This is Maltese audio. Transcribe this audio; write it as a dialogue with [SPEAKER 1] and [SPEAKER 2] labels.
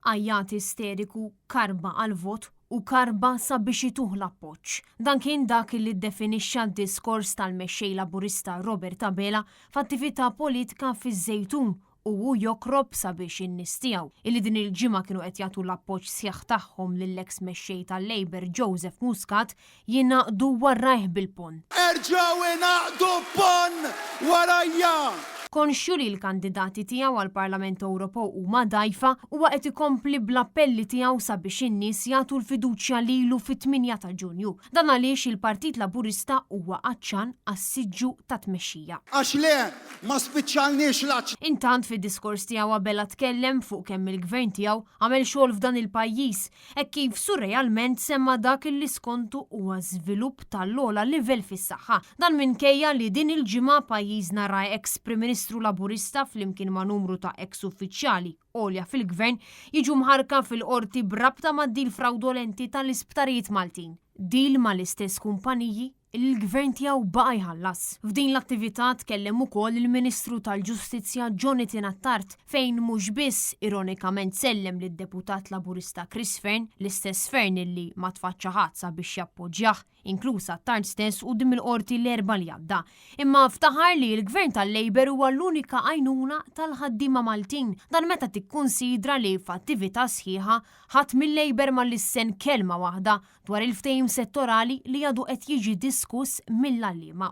[SPEAKER 1] Għajjat isteriku, karba għall-vot u karba sabiex ituh l-appoġġ. Dan kien dak li ddefinixxa d-diskors tal-Mexxej Laburista Robert Abela f'attività politika fiż-Żejtun u hu jokrob sabiex in-nies tiegħu, illi din il-ġimgħa kienu qed jagħtu l-appoġġ sħiħ tagħhom lill-eks Mexxej tal-Labour Joseph Muscat, jingħaqdu warajh bil-ponn.
[SPEAKER 2] Erġgħu ingħaqdu b'ponn warajja!
[SPEAKER 1] Konxju li l-kandidati tiegħu għall-Parlament Ewropew huma dgħajfa, huwa qed ikompli bl-appelli tiegħu sabiex in-nies jagħtu l-fiduċja lilu fit-tmienja ta' Ġunju. Dan għaliex il-Partit Laburista huwa għatxan għas-siġġu tat-tmexxija.
[SPEAKER 2] Għax le, ma spiċċalniex l-għatx.
[SPEAKER 1] Intant fid-diskors tiegħu Abela tkellem fuq kemm il-Gvern tiegħu għamel xogħol f'dan il-pajjiż hekk kif surrealment semma dak li skontu huwa żvilupp tal-ogħla livell fis-saħħa. Dan minkejja li din il-ġimgħa pajjiżna ra eks Prim Ministru Laburista flimkien ma' numru ta' eks uffiċjali għolja fil-Gvern jiġu mħarrka fil-Qorti b'rabta mad-deal frawdolenti tal-isptarijiet Maltin. Deal mal-istess kumpaniji li l-Gvern tiegħu baqa' jħallas. F'din l-attività tkellem ukoll il-Ministru tal-Ġustizzja Jonathan Attard fejn mhux biss ironikament sellem lid-Deputat Laburista Chris Fearne, l-istess Fearne illi ma tfaċċa ħadd sabiex jappoġġjah, inkluż Attard stess quddiem il-Qorti l-Erbgħa li għadda, imma ftaħar li l-Gvern tal-Labour huwa l-unika għajnuna tal-ħaddiema Maltin. Dan meta tikkunsidra li f'attività sħiħa ħadd mil-Labour ma lissen kelma waħda dwar il-ftehim settorali li għadu qed jiġi diskuss mill-għalliema.